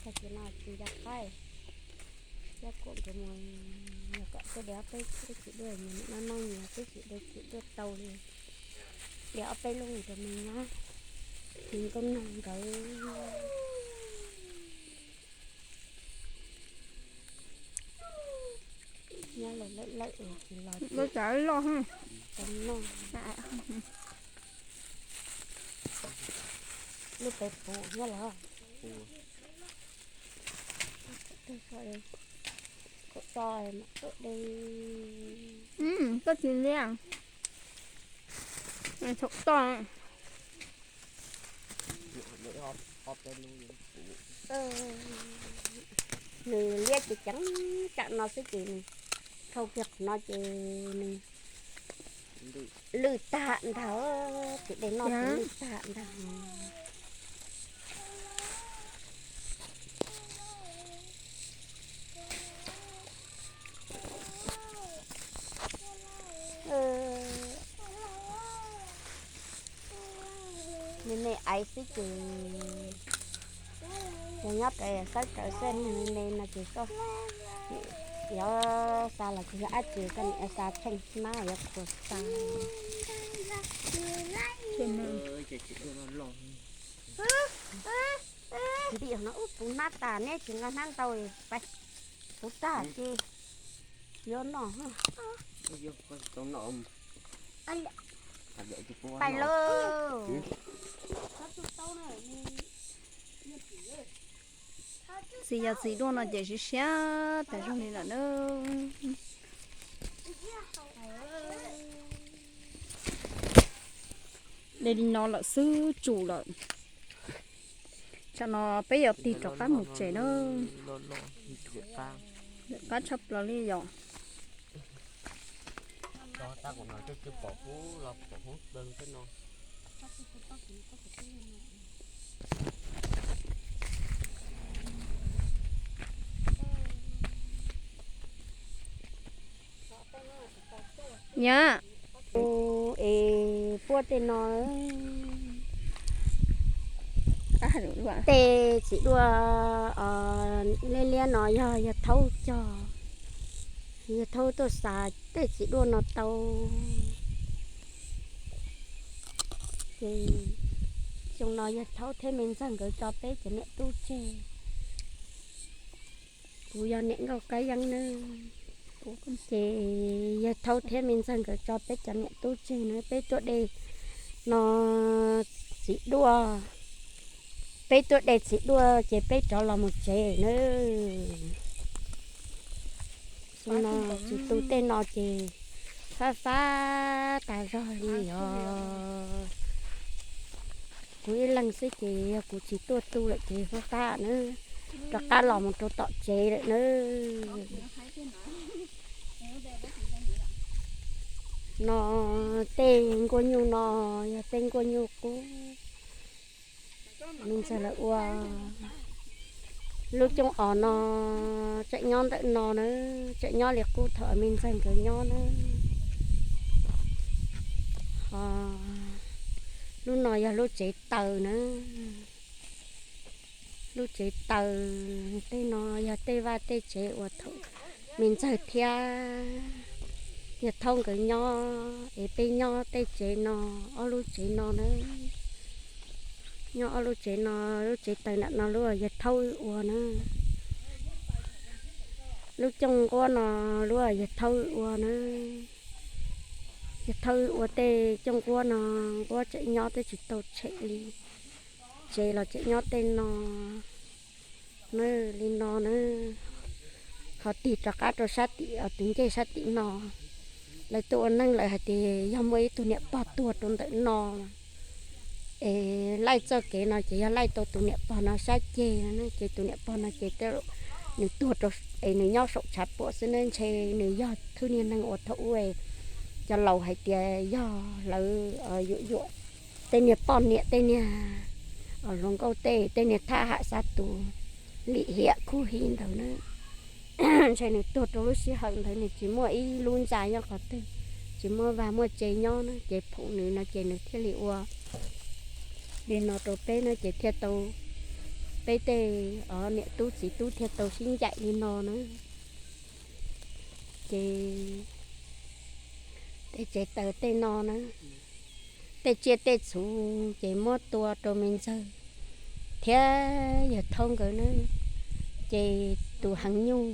Ces no tsis nco qab, yog kuv nkawd mus, yog kom peb de ob peb txhiab txiv duaj, nyias no no nyias peb txiv duaj txiv duaj tau li, de ob peb lub rau me nyab, me nkauj nog nkawd. Nyob lawm lawm lawm es tsis los loj, lub pem puv nyob los. Koj tsis liaj, thaum toj. Nws liab ces ceev tsam no xwb ces nws thau kiag qhov no ces nws lwj tag ntag, tus dej no ces lwj tag ntag. Me me aiv xwb ces yog nyob pem xawb rawv xwb, me me no ces koj yuav xa los tsis yog dab tsi, koj niam xa tsheej hnab yuav qhuas xa. Ntim no ub puv hnab tas neb tsis nqa hnab ntau, puv tag ces yuav noj. Pais lauj. Txiv yog txiv duaj no ces siab siab tas zog li lawm na. De li no lawm xwb tsum lawm. Tsam no peb yuav tig rov qab mus tsev na. Lawm qab tshaj plaws li yom. Nyab, es puab tej no, tej txiv duaj liab liab no yog yawg Thaub cog, yawg Thaub tuaj xa tej txiv duaj no tau. Ces xyoo no yawg Thaub thiab me ntxawg nkawd tso peb cov niam tub tseg. Kuv yog niam nkauj qab yeeb nawb. Ces yawg Thaub thiab me ntxawg nkawd tso peb cov niam tub tseg na, peb tuaj de no txiv duaj, peb tuaj de txiv duaj ces peb rov los mus tsev nawb. Xyoo no tsis tu tej no ces fab fab tas zog li os. Kuv ib leeg xwb ces yog kuv tsis tuaj tu lawm ces fab fab nawb, rov qab los mus rau tom tsev lawm nawb. No tej nkuaj nyuj no yog tej nkuaj nyuj qub me ntxawg lawv ua. Lub cooj os no tseem nyob ntawm no na, tseem nyob li qub thaum me ntxawg nkawd nyob na. Ho lub no yog lub tsev taws na. Lub tsev taws tej no yog tej vaj tej tsev uas thaum me ntxawg thiab yawg Thaub nkawd nyob es peb nyob tej tsev no, ob lub tsev no na. Nyob ob lub tsev no, lub tsev taws nram no lub yawg Thaub wb ua na. Lub cooj nquab no lub yawg Thaub wb ua na. Yawg Thaub wb ua tej cooj nquab no, nquab tseem nyob twb tsis tau tshem li. Tsev los tseem nyob tej no na, li no na. Ho tig rov qab rau sab tim tus ncej sab tim no, lawv tuaj ua neej lawm hais tias yog muaj ib tug niam pog tuag rau ntawm no es laij txoj kev no ces yog laij tau tus niam pog no sab ceg, ces tus niam pog no ces nws tuag rau, es nws nyob saum tshav puam xwb na, ntshe nws yog thwj niag neeg uas thaum ub cov laus hais tias yog lawv yuam yuam tej niag poj niam tej niag hluas nkauj tej, tej niag thab ham xa tus lim hiam khuj hi ntawd na. Ntshe nws tuag rau lub sij hawm ntawd nws tsis muaj ib lub ntxa nyob qhov twg, tsis muaj vaj muaj tse nyob na, ces phoom nws no ces nws thiaj li ua li no rau peb na, ces thiaj tau Peb tej niam tub txiv tub thiaj tau sib ncaim li no na. Ces tej tsev taws tej no na, tej tsiaj tej txhu ces muab tua rau me ntxawg thiab yawg Thaub nkawd na. Ces tus heev nyuj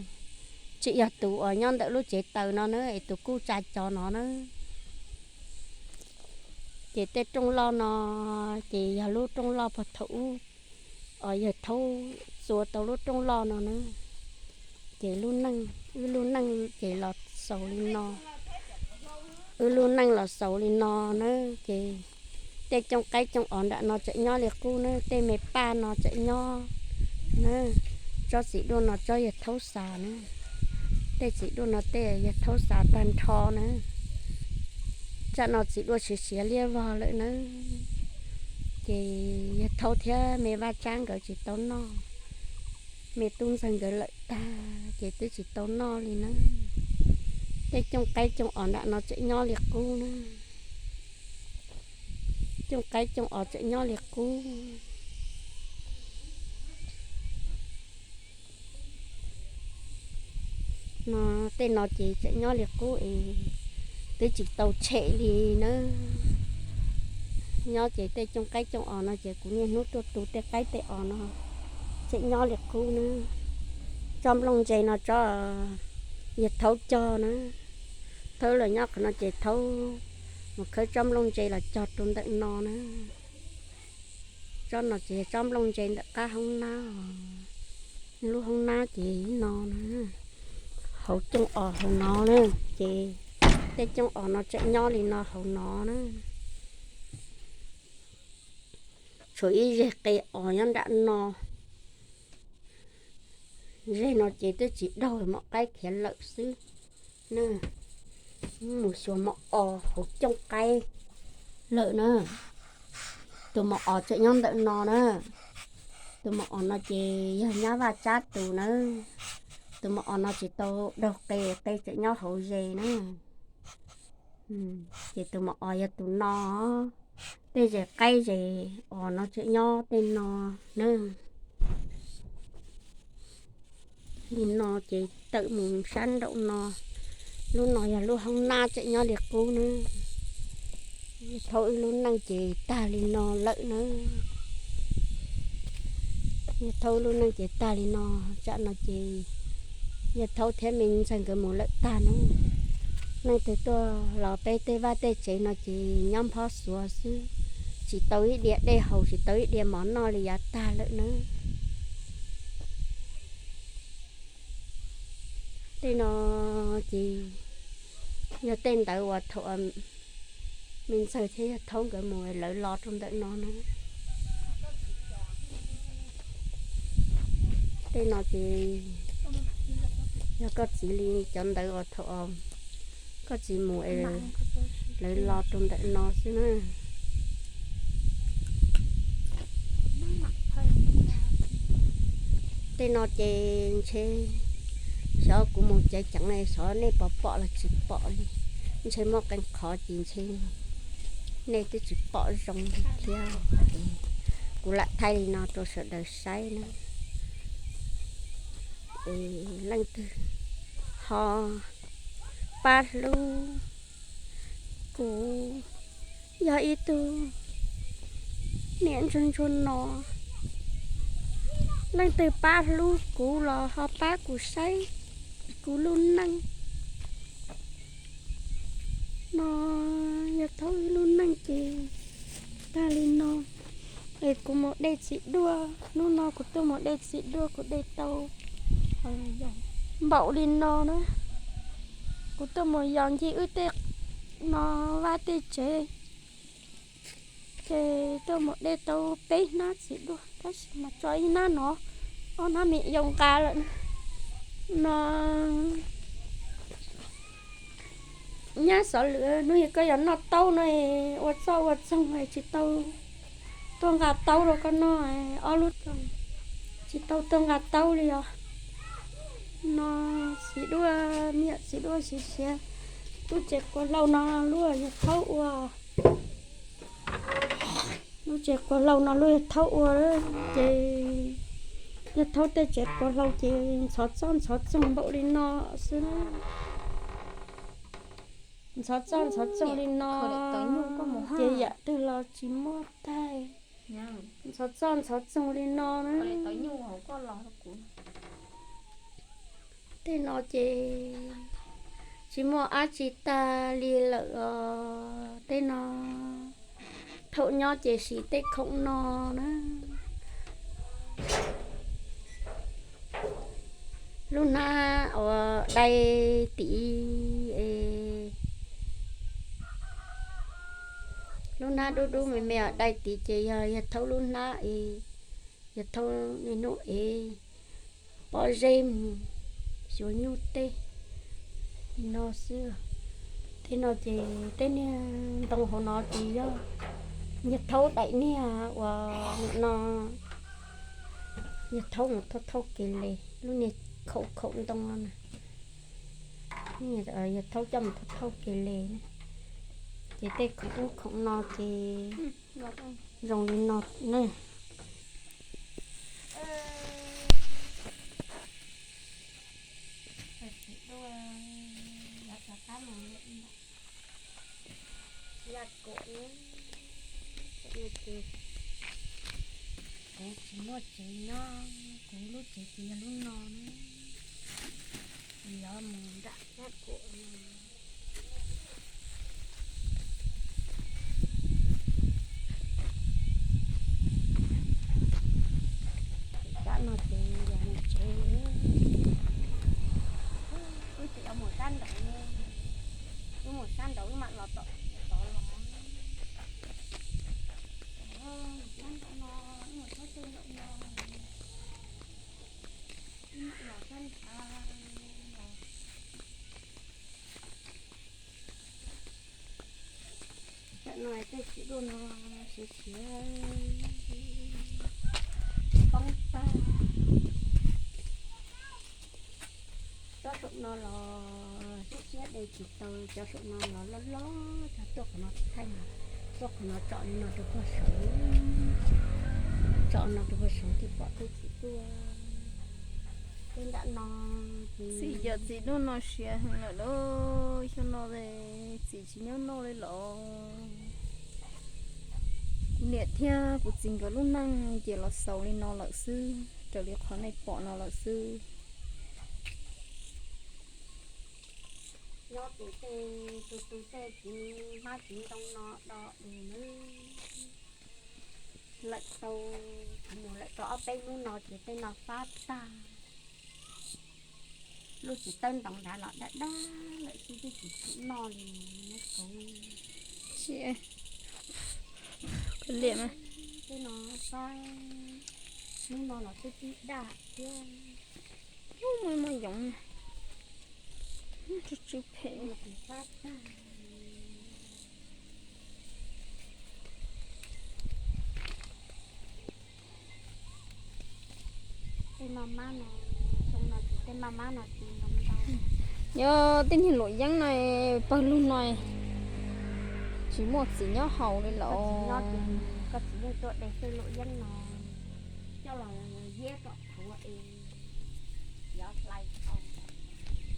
tsis yog tus uas nyob ntawm lub tsev taws no na, es tus kuj tsa cov no na. Ces tej rooj loj no ces yog lub rooj loj puag thaum ub os, yawg Thaub txua tau lub rooj loj no na. Ces lub neej, wb lub neej ces los xaus li no. Wb lub neej los xaus li no na. Ces tej cooj qaib cooj os nram no tseem nyob li qub na, tej me paj no tseem nyob na. Tsob txiv duaj no tsob yawg Thaub xav na. Tej txiv duaj no tej yawg Thaub xav tag nrho na. Tsam no txiv duaj siav siav liab vog lawm na. Ces yawg Thaub thiab me Vaj Tsab nkawd tsis tau noj, me tub ntxawg nkawd lawm tag ces twb tsis tau noj li na. Tej cooj qaib cooj os nram no tseem nyob li qub na. Cooj qaib cooj os tseem nyob li qub. No tej no ces tseem nyob li qub es twb tsis tau tshem li na. Nyob ces tej cooj qaib cooj os no ces kuv niaj hnub tuaj tu tej qaib tej os no tseem nyob li qub na. Tsob nplooj ntse no tsob yawg Thaub cog na. Thaub los nyob qhov no ces Thaub mus khawb tsob nplooj ntse los cog rau ntawm no na. Tsob no ces yog tsob nplooj ntse ntawm qab hoob nab os. Lub hoob nab ces no na, hauv cooj os hauv no na. Ces tej cooj os no tseem nyob li no hauv no na. Tshuav ib zeg qe os nyob nram no. Zeg no ces twb tsis daug, mos qaib khiav lawm xwb na. Mus xyuas mos os hauv cooj qaib lawm na. Tus mos os tseem nyob ntawm no na. Tus mos os no ces yog nyab Vaj Tsab tus na. Tus mos os no tsis tau daug qe, qe tseem nyob hauv zeg na. Ces tus mos os yog tus no. Tej zeg qaib zeg os no tseem nyob tej no na. Li no ces tawm mus sab nraum no. Lub no yog lub hoob nab tseem nyob li qub na. Yawg Thaub wb lub neej ces tag li no lawm na. Yawg Thaub wb lub neej ces tag li no. Tsam no ces yawg Thaub thiab me ntxawg nkawd mus lawm tag na. Leej twg tuaj los peb tej vaj tej tsev no ces nyob nphob xuav xwb, tsis tau ib diav dej haus, tsis tau ib diav mov noj li, yav tag lawm na. Tej no ces yog tej ntawd uas thaum me ntxawg thiab yawg Thaub nkawd mus lawv los rau ntawm no na. Tej no ces yog koj txiv li cov ntawd uas thaum koj txiv mus es lawv los rau ntawm no xwb na. Tej no ces ntshe xyov kuv mus ceev ceev xyov nej puas pom los tsis pom li. Ntshe muaj qee qhov ces ntshe nej twb tsis pom zoo li thiab. Kuv lam thaij li no rau sawv daws saib na. Es leej twg ho pab hlub kuv, yog ib tug niam ntsuag ntsuag no, leej twg pab hlub kuv los ho pab kuv saib kuv lub neej no. Yawg Thaub wb lub neej ces tag li no. Es kuv mus de txiv duaj, hnub no kuv tuaj mus de txiv duaj, kuv de tau npaum li no na. Kuv tuaj mus yos ncig wb tej no vaj tej tsev, ces tuaj mus de tau peb hnab txiv duaj, tab sis mas tso ib hnab no, ob hnab me yau nqa lawm no. Nyab xov lwm hnub yog koj yog noj taub no, ua txoj ua txoog tsis tau tuaj nqa taub rau koj noj, ob lub tsis tau tuaj nqa taub li os. No txiv duaj, me nyuam txiv duaj siav siav. Lub tsev quas hlau no lub yawg Thaub ua, lub tsev quas hlau no lub yawg Thaub ua, ces Yawg Thaub tej tsev puav hlau ces ntxhov txoj ntxhov txoog npaum li no xwb na. Ntxhov txoj ntxhov txoog li no, ces yam twg los tsis muaj tag. Ntxhov txoj ntxhov txoog li no na. Tej no ces tsis muaj dab tsi tag li lawm os. Tej no thaum nyob ces siv tej khoom no na. Lub hnab uas dai tid es, lub hnab dub dub me me uas dai tid ces yog Yawg Thaub lub hnab es, Yawg Thaub niaj hnub ev pob zeb mus xyuas nyuj tej no xwb. Tej no ces tej niag ntoo hauv no ces yog Yawg Thaub daim niag uas no, Yawg Thaub mus thauj thauj kev les lub niag khaum khaum ntoo no na. Yawg Thaub coj mus thauj thauj kev les na. Ces tej khoom ub khoom no ces zoo li no na. Kuv tsis muaj tsev nyob, kuv lub tsev ces yog lub no na. Kuv yuav mus nram Yaj Kuam. Tam no ces yog mus tsev, wb tseem yuav mus sab nraud, wb mus sab nraud wb mam los tom tod los. Sab nraum no, wb mus sab tej nraum no, wb mam los sab nraud los. Tam no tej txiv duaj no siav siav poob tag. Tsob saum no los siab siab de tsis tau, cov saum no los loj loj, cov tuaj qhov no thaij, tuaj qhov no tsom li no rau pog saud, tsom no rau pog saud thiaj pom tej txiv duaj. Tej nram no, txiv, cov txiv duaj no siav heev lawm lauj, xyoo no txiv tsis nyob noj li los. Kuv niam thiab kuv txiv nkawd lub neej ces los xaus li no lawm xwb, raws li qhov nej pom no lawm xwb. Nyob ces tej tus tus tej txiv hmab txiv ntoo no do dus nawb. Lawm tau, kuv mus lawm tau ob peb hnub no ces tej no fab tag. Lub txiv tawb ntoo nrad los daj daj lawm xwb twb tsis tshua noj li. Kauv, tej no fab, hnub no los twb tib daj thiab. Muaj muaj yoov, tsw tsw phem. Tej maj mab no, xyoo no ces tej maj mab no tsis ntau ntau. Yog tej niag luam yeeb no pawg lug no tsis muaj txiv nyob haus li lawm. Koj txiv yeej tuaj de tej luam yeeb no coj los ziab kom thuav es cov hlais tau.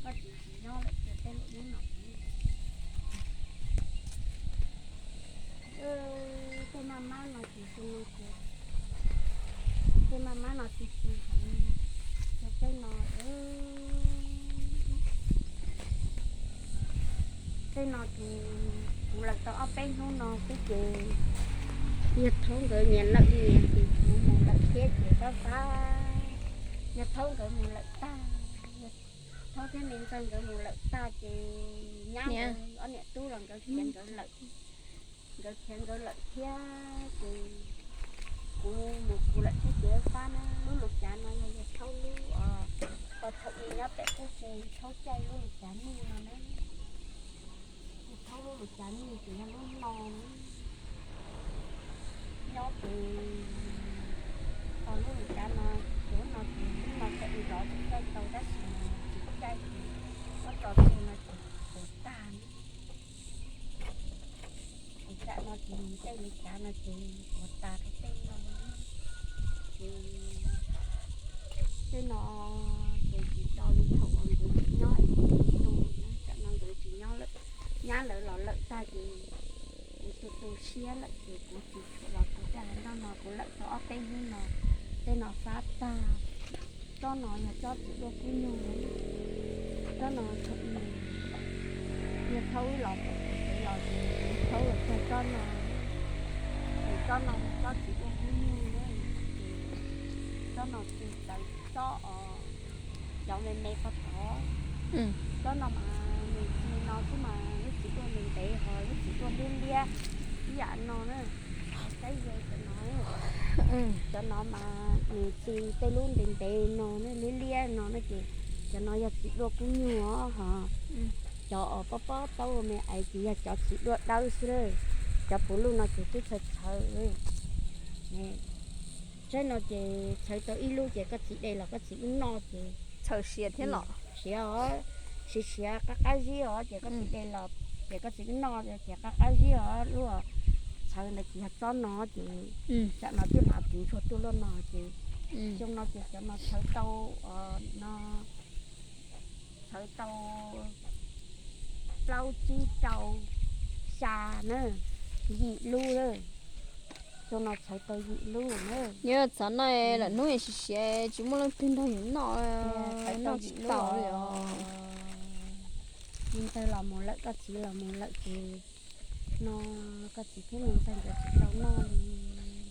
Koj txiv tsis nyob lawm ces tej luam yeeb no kuv, tej maj mab no tsis, tej maj mab no tsis tsis, tej no, tej no ces kuv lawm tau ob peb hnub no xwb ces Yawg Thaub nkawd nyias lawm nyias ces kuv mus lawm thiab ces fab fab. Yawg Thaub nkawd mus lawm tag, Thaub thiab me ntxawg nkawd mus lawm tag ces nyab nkawd ob niam tub los nkawd khiav nkawd lawm, nkawd khiav nkawd lawm thiab ces kuv mus kuv lawm thiab ces fab na. Lub lus cav no yog Yawg Thaub lub, thaum ub nyob pem qub ces Thaub caij lub lus cav mij no na. Yawg Thaub lub lus cav mij ces yog lub no na. Nyob ces tau lub lus cav no, ces lub no ces lub no tseem nrov tsis caij tau tab sis tsis caij ces muab tso tseg no ces puas tag. Ces tam no ces tej lus cav no ces puas tas rau tej no ces No ces tsis tau li thaum uas nkawd tsis nyob es kuv tu tu na, tam no nkawd tsis nyob lawm, nyab lawv los lawm tag ces kuv tu tu siab lawm ces kuv tsis tshuav los kuv tej hauv ntej no kuv lawm tau ob peb hnub no, tej no fab tag. Tsob no yog tsob txiv duaj kub nyuj, tsob no thaum ub yog thaum ub los kuv los ces kuv thaum ub tag tsob no, ces tsob no yog tsob txiv duaj kub nyuj na, ces tsob no tsis txawv tsob os, cov me me qhov tod. Tsob no mas nws tsis no xwb mas lub txiv duaj ntev ntev ho lub txiv duaj liab liab ib yam no na. Saib ze cov no, cov no mas nws tsis tej lub ntev ntev no na, liab liab no na ces cov no yog txiv duaj kub nyuj os ho. Cov pob pob taub me ais ces yog cov txiv duaj dawb xwb. Cov puv luj no ces twb txhawv txhawv. Tsob no ces txhawv tau ib lub ces koj txiv de los koj txiv wb noj ces txhawv siav thiab los siav os, siav siav qab qab zib os ces koj txiv de los ces koj txiv wb noj ces qab qab zib os. Lub txhawv ntawd ces yog tsob no ces tam no twb hlav tiv ntsuag tuaj lub no ces xyoo no ces cov no txhawv tau no, txhawv tau plaub tsib rau xya na, yim lub. Xyoo no txhawv tau yim lub na. Yog txhawv no lawm hnub siav siav tsis muaj leej twg nrog yus noj, noj tsis tau li os. Me ntxawg los mus lawm, koj txiv los mus lawm ces no koj txiv thiab me ntxawg nkawd tsis tau noj li,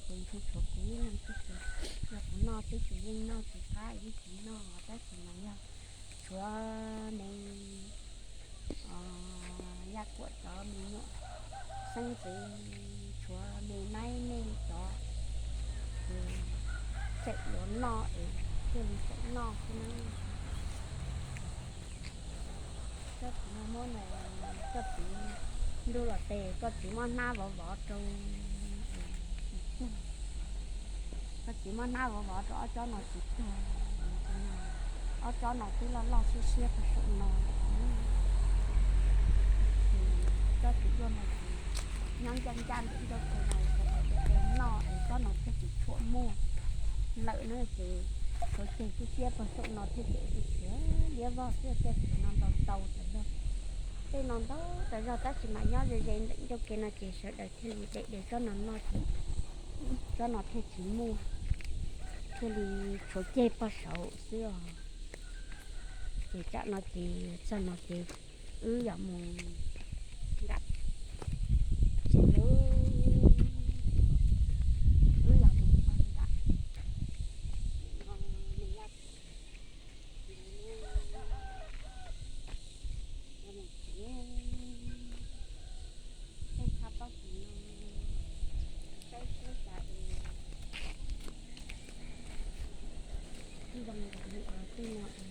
ces ntshe tshuav kuv ib leeg xwb ces yog kuv noj twb tsis yeej noj tsis qab ib txiv noj tab sis mas yog tshuav me Yaj Kuam cov me nyuam xeeb ntxwv, tshuav me naib nej cov ces tseem yuav noj es thiaj li tseem noj xwb na. Koj txiv muab, koj txiv ntuj los tes koj txiv muab hnab vov vov rau, koj txiv muab hnab vov vov rau ob tsob no tsis tuag. Ob tsob no twb loj loj siab siab rau saum no lawm. Ces tsob txiv duaj no ces nyob ncaj ncaj ntawm ncauj ke no sawv daws de noj es tsob no thiaj tsis tshuam muaj lawm na ces tshuav ceg xwb thiab pog saum no thiaj tseem tsis khiav liab vog xwb, tej no ntau ntau tas zog. Tej no ntau tas zog tab sis mas nyob ze ze ntawm ncauj ke no ces sawv daws thiaj li de de tsob no noj ces tsob no thiaj tsis muaj, thiaj li tshuav ceg pog saud xwb os. Ces tsam no ces txog no ces wb yuav mus nram tsev lawm, wb yuav mus nram Yaj Kuam tsev. Tej tshaj plaub tug no saib seb cas es zoo nkaus li uas tej no es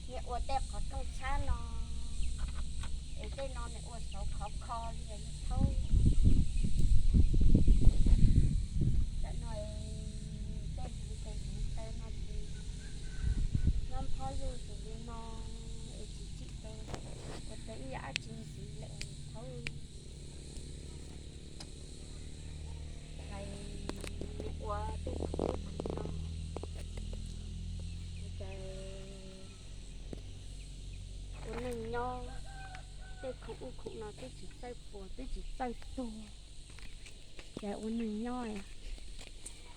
Nws ua tej qhov rooj tshab no, es tej no nws ua saud khov kho li os yawg thaub. Tam no tej hnyuv tes hnyuv taw no ces nyob phob zuj zus li no es tsis tsim tau, ua tau ib yam dab tsi ntxiv lawm thaub. Cas ua tej khoom ub khoom no, cas ua neej nyob, tej khoom ub khoom no twb tsis txawj puas twb tsis txawj tuag, cas ua neej nyob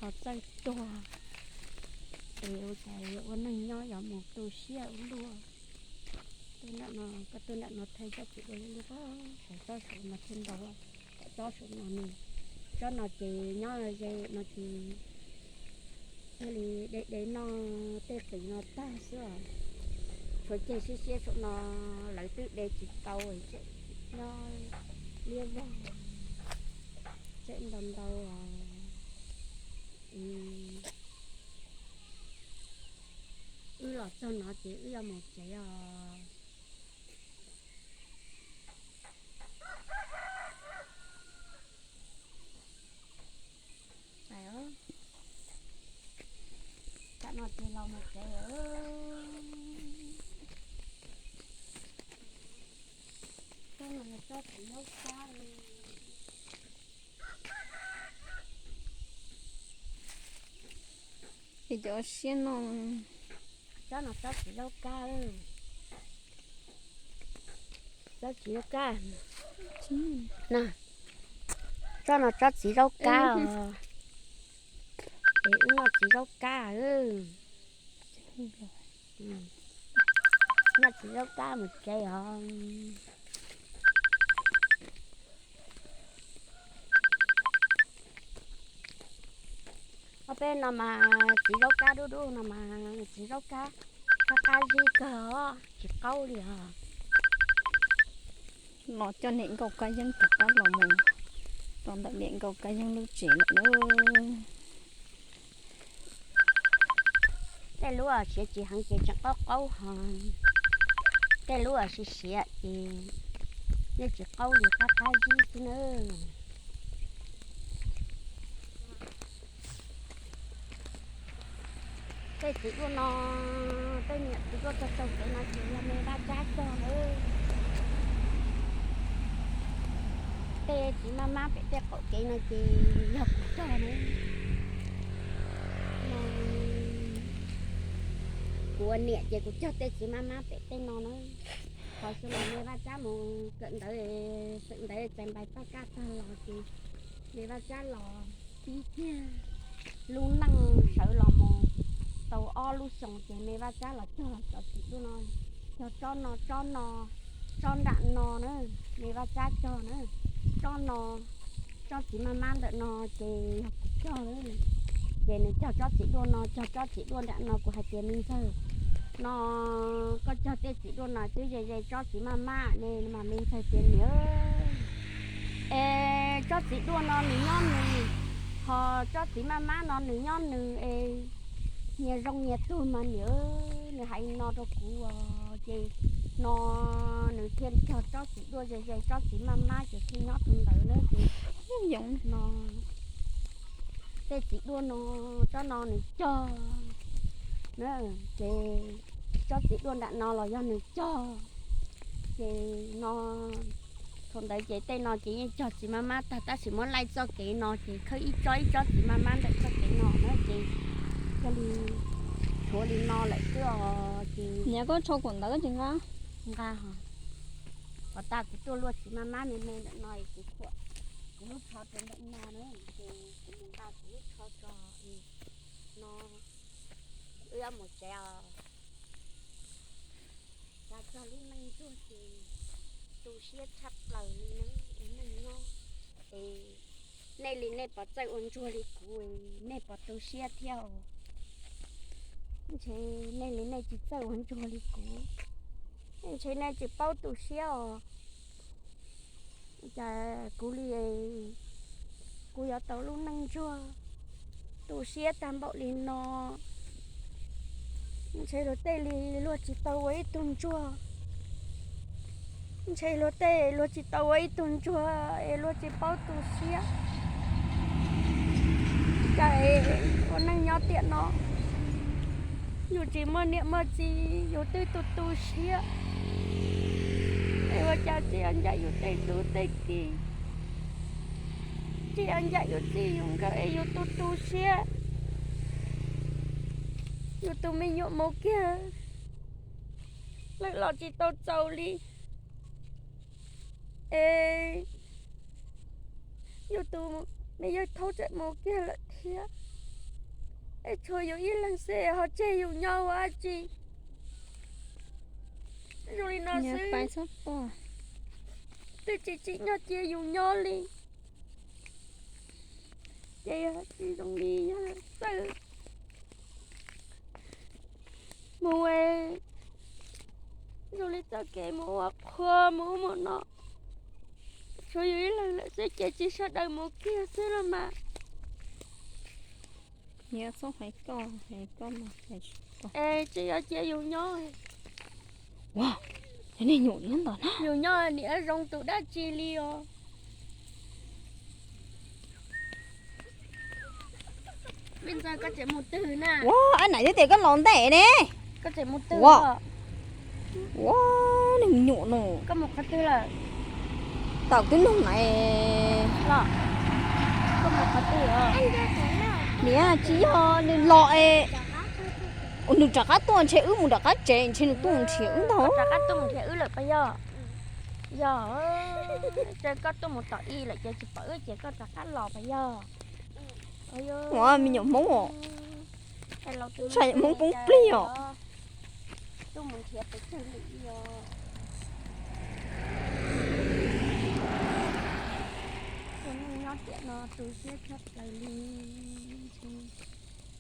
ho txawj tuag. Es ua cas ua neej nyob yuav mus tu siab ua luaj. Tuaj nram no, koj tuaj nram no thawj tsob txiv duaj lub lub, saum tsob saum no thiaj ntau, saum tsob saum no nws, tsob no ces nyob ze no ces thiaj li de de noj tej qis no tag xwb os. Tshuav ceg siab siab saum no, lawv twb de tsis tau, nyob liab vog, tseem ntau ntau os. Wb los txog no ces wb yuav mus tsev os. Ces los mus tsev. Tsob no tsob txiv zaub kab. Es cov siab no. Tsob no tsob txiv zaub kab. Tsob txiv zaub kab. Tsob no tsob txiv zaub kab os. Es wb noj txiv zaub kab. Noj txiv zaub kab mus tsev os. Ob peb no mas txiv zaub kab dub dub no mas txiv zaub kab qab qab zib kawg os, tsis qaub li os. Los coj niam nkauj kab yeeb rov qab los mus rau ntawm niam nkauj kab yeeb lub tsev lawm na. Tej lub siav tsis heev ces tseem qaub qaub hos, tej lub siav siav ces yeej tsis qaub li, qab qab zib xwb na. Tej txiv duaj no, tej niam txiv duaj txog txog kev no ces yog me Vaj Tsab cog lawm. Tej txiv maj mab pem tej qaum kev no ces yog kuv cog na. Kuv ua niam ces kuv cog tej txiv maj mab pem tej no na. Thaum xyoo me Vaj Tsab mus kawm ntawv, sawm ntawv txais npais paj kaj tag los ces me Vaj Tsab los pib kiag lub neej sawv los mus tau ob lub xyoo ces me Vaj Tsab los cog cov txiv duaj no, cog tsob no, tsob no, tsob nram no na, me Vaj Tsab cog na, tsob no, tsob txiv maj mab ntawm no ces yog kuv cog na. Ces nws cog tsob txiv duaj no, cog tsob txiv duaj nram no, kuv hais tias me ntxawg no, koj cog tej txiv duaj no twb ze ze tsob txiv maj mab ne, mas me ntxawg tias niam, es tsob txiv duaj no nws nyob nws, ho tsob txiv maj mab no nws nyob nws es nyias zoo nyias tug mas niam, nws hais no rau kuv os. Ces no nws thiaj cog tsob txiv duaj ze ze tsob txiv maj mab ces thiaj nyob tus ntawd na. Ces no tej txiv duaj no, tsob no nws cog na, ces tsob txiv duaj nram no los yog nws cog. Ces no thaum ntawd ces tej no ces yeej cog txiv maj mab tag tab sis muab laij txoj kev no ces khawb ib tsob ib tsob txiv maj mab ntawm txoj kev no na ces cia li tshuav li no lawm xwb os. Ces niam koj rho kaum ntawd ces nqa, nqa hos, qhov tas kuv tuaj luaj txiv maj mab me me ntawm no es kuv, kuv lub tsho rau ntawm no na, ces kuv mus nqa kuv lub tsho tso no, wb yuav mus tsev os. Cas cog lub neej ntsuag ces tu siab tshaj plaws li na, ua neej nyob es nej li nej puas txawj ua ntsuag li kuv, nej puas tu siab thiab os? Ntshe nej li nej tsis txawj ua ntsuag li kuv, ntshe nej tsis paub tu siab os. Cas kuv li, kuv yuav tau lub neej ntsuag tu siab tag npaum li no. Ntshe luag tej li luag tsis tau ua ib tug ntsuag. Ntshe luag tej luag tsis tau ua ib tug ntsuag es luag tsis paub tu siab. Cas ua neej nyob tiam no yus tsis muaj niam muaj txiv yus twb tu tu siab, es ua cas tsis yog ncaim yus tej tub tej ki, tsis yog ncaim yus txij yus nkawm es yus tu tu siab, yus tus me nyuam mus kiag lawm los tsis tau txaus li, es yus tus me yawg thaub tseem mus kiag lawm thiab, es tshuav yus ib leeg xwb ho tseg yus nyob ua dab tsi? Zoo li no xwb, twb tsis tsim nyog cia yus nyob li. Ces yog tsis zoo li yog txawj mus, zoo li txoj kev mus ua qhua mus ub mus no, tshuav yus ib leeg lawm xwb ces tsis sawv daws mus kiag xwb los mas. Es tsis yog cia yus nyob. Ua, cov niag nyuam nyob ntawm na, yus nyob niam zoo tus dab tsi li os. Ua, ab, nais thiab tias koj los ntej ne. Ua, ua, neeg nyuam no. Tau twb nug nais. Niam, tsis yog nws los es, nws rov qab tuaj ntshe wb mus nram qab tsev ntshe nws tuaj mus nrhiav wb ntag. Rov qab tuaj mus nrhiav wb lawm puas yog? Yog, ces koj tuaj mus tom ib lawm ces tsis pom wb ces koj rov qab los puas yog? Ua, me nyuam Hmoob os. Ntshai Hmoob poob plig os. Tuaj mus nrhiav pes tsawg lwm os. Tus neeg nyob tiam no tu siab tshaj plaws li. Ntshe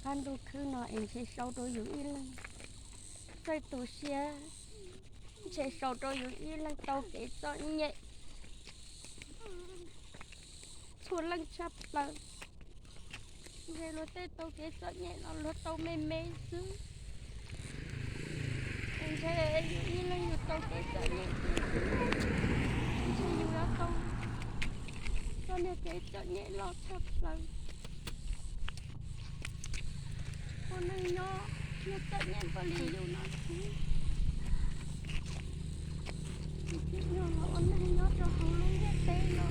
qab ntuj khwb no es ntshe sau rau yus ib leeg. Txawj tu siab, ntshe sau rau yus ib leeg tau kev txom nyem. Txhua leej tshaj plaws. Ntshe luag tej tau kev txom nyem no luag tau me me xwb. Ntshe yus ib leeg yus tau kev txom nyem xwb. Ntshe yus yuav tau txoj niag kev txom nyem loj tshaj plaws. Ua neeg nyob, nyob txom nyem npaum li yus no xwb. Tsis tsim nyog los ua neeg nyob rau hauv lub ntiaj teb no.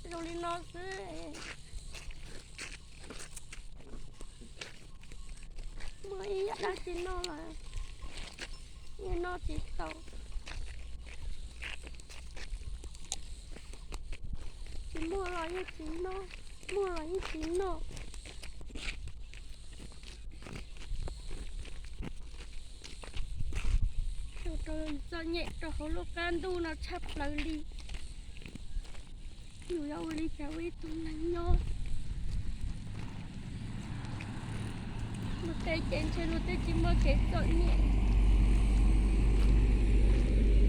Zoo li no xwb. Muaj ib yam dab tsi noj los yeej noj tsis tau. Tsis muaj los yeej tsis noj, muaj los yeej tsis noj. Txom nyem rau hauv lub qab ntuj no tshaj plaws li. Yus yuav ua li cas ua ib tug neeg nyob? Luag tej ces ntshe luag tej tsis muaj kev txom nyem.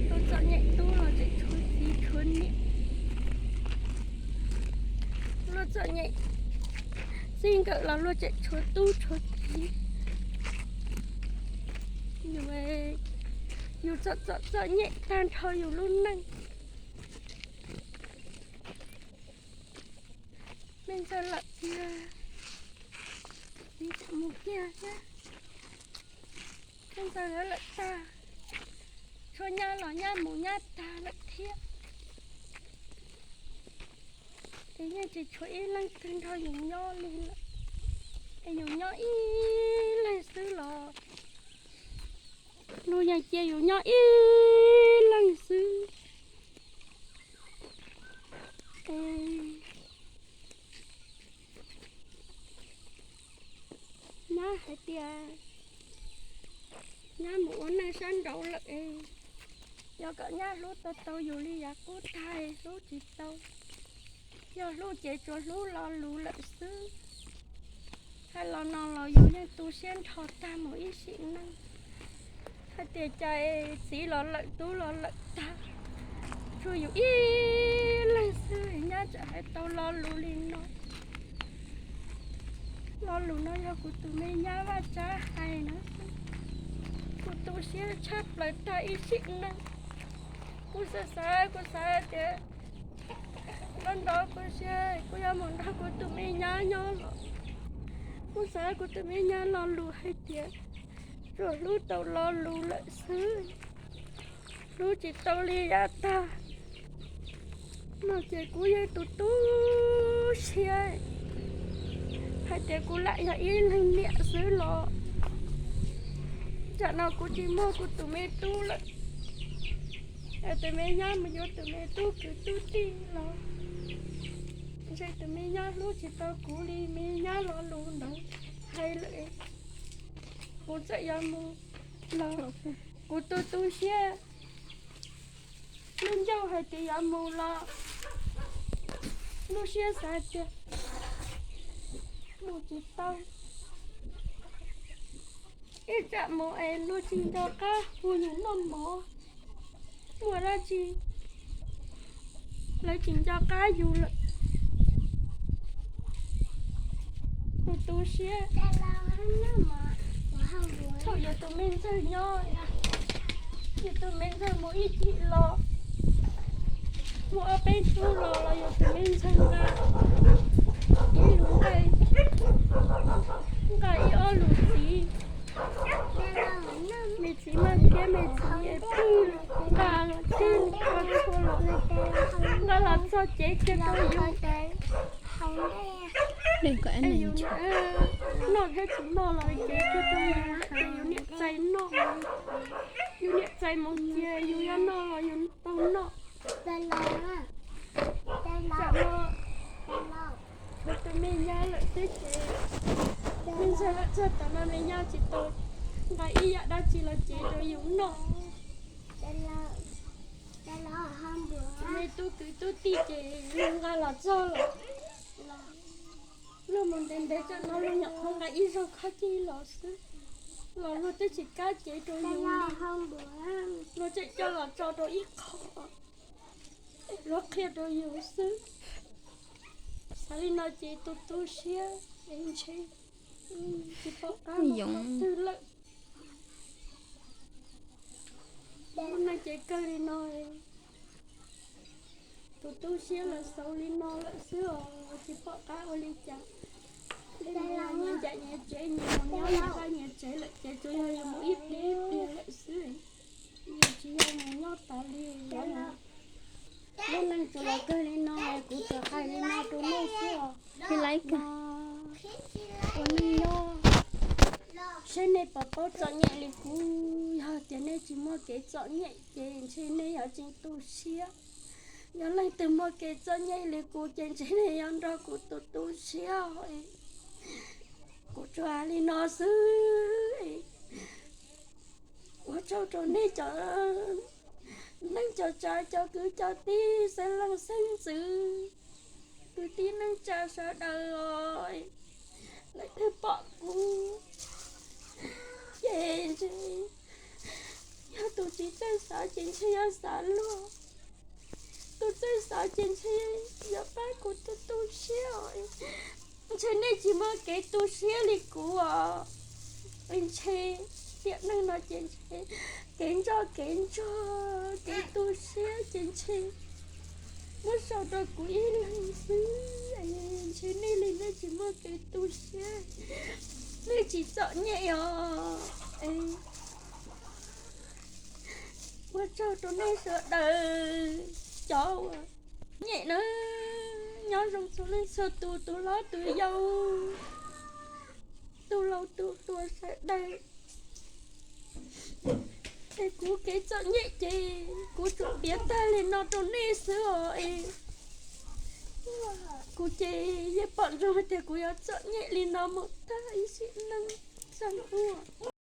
Luag txom nyem tub los tseem tshuav txiv tshuav niam. Luag txom nyem txij nkawm los luag tseem tshuav tub tshuav kiv. Yus, yus txom txom txom nyem tag nrho yus lub neej. Me ntxawg lawm tiag, txiv tseem mus kiag thiab. Me ntxawg lawm tag, tshuav nyab los nyab mus nyab tag lawm thiab. Es yeej tsis tshuav ib leeg twg nrog yus nyob li lawm. Es yus nyob ib leeg xwb los luag yeej cia yus nyob ib leeg xwb. Es nyab hais tias nyab mus ua neej sab nraud lawm es yog kom nyab hlub tau tau yus li yav qub tag, hlub tsis tau. Yog hlub ces tsuas hlub lo lus lawm xwb. Hais los no los yus yeej tu siab nrho tag mus ib sim neej. Hais tias cas txiv los lawm tub los lawm tag, tshuav yus ib leeg xwb, nyab tseem hais tau lo lus li no. Lo lus no yog kuv tus me nyab Vaj Tsab hais na. Kuv tu siab tshaj plaws tag ib sim neej. Kuv xav xav, kuv xav tias nrov nrov kuv siab kuv yuav mus nrog kuv tus me nyab nyob los, kuv xav kuv tus me nyab lo lus hais tias tsuas hlub tau lo lus lawm xwb, hlub tsis tau li yav tag. No ces kuv yog tus tu siab hais tias kuv lam yog ib leeg niam xwb los tsam no kuv tsis muaj kuv tus me tub lawm. Es tus me nyab mus yuav tus me tub kwv tub tij los ntshe tus me nyab hlub tsis tau kuv li me nyab lo lus ntawd hais lawm. Kuv txawm yuav mus los kuv tu tu siab. Lub ncauj hais tias yuav mus los lub siab xav tias mus tsis tau. Ib tsam mus es luag tsis nco qab hu yus noj mov, muaj dab tsi lawv tsis nco qab yus lawm. Kuv tu siab. Thaum yus tus me ntxawg nyob, yus tus me ntxawg mus ib chim los, Muaj ob peb hnub los los yus tus me ntxhais nqa ib lus nqaij, nqa ib ob lus txiv. Me txiv Maj Kiab me txiv es pwj nqa los txhij ua txhua los nqa los txog cev kiag rau yus. Yus noj thiab tsis noj los cev kiag rau yus, ces yus niam txais noj. Yus niam txais mus cia yus yuav noj los yus tau noj. Tsam no kuv tus me nyab lawm xwb ces, me ntxhais lawm txog tav no me nyab tsis tau nqa ib yam dab tsi los cev rau yus noj. Me tub kwv tub tij ces luag nqa los txog los, luag mus ntev ntev tsam no luag nyuam qhuav nqa ib zaug khob cij los xwb, los luag twb tsis kam cev rau yus li. Luag tseem coj los tso rau ib qho, luag qhia rau yus xwb. Xav li no ces tu tu siab es ntshe tsis pom qab mus qhov twg lawm. Lub neej ces kawg li no, tu tu siab los xaus li no lawm xwb os, tsis pom qab ua li cas. Nyias ncaim nyias tsev, nyias mus nyob nyias vaj nyias tsev lawm ces tsuas yog yus mus ib pliag ib pliag lawm xwb. Yus tsis yog mus nyob tas li. Lub neej tsuas los kawg li no, kuv tsuas hais li no rau nej xwb os. Ua neej nyob, seb nej puas paub txom nyem li kuv. Yog tias nej tsis muaj kev txom nyem ces ntshe nej yuav tseem tu siab. Yog leej twg muaj kev txom nyem li kuv ces ntshe nej yuav nrog kuv tu tu siab. Kuv tsuas hais li no xwb. Ua tsaug rau nej cov neej cov tsav, cov kwv cov tij, xeeb leej xeeb ntxwv, kwv tij neej tsa sawv daws os. Leej twg pom kuv ces ntshe yog tus tsis txawj xav ces ntshe yuav xav luag, tus txawj xav ces ntshe yuav pab kuv tu tu siab os. Ntshe nej tsis muaj kev tu siab li kuv os. Ntshe tiam neej no ces ntshe kev ntsoj kev ntsuag, kev tu siab ces ntshe muab sau rau kuv ib leeg xwb. Ntshe nej li nej tsis muaj kev tu siab, nej tsis txom nyem os. Ua tsaug rau nej sawv daws cov uas nyem na, nyob zoo txhua leej txhua tus, tus hlob tus yau, tus laus tus hluas sawv daws. Es kuv kev txom nyem ces kuv tsuas piav tag li no rau nej xwb os. Es kuv ces yeej pom ntsoov hais tias kuv yuav txom nyem li no mus tag ib sim neej txog hnub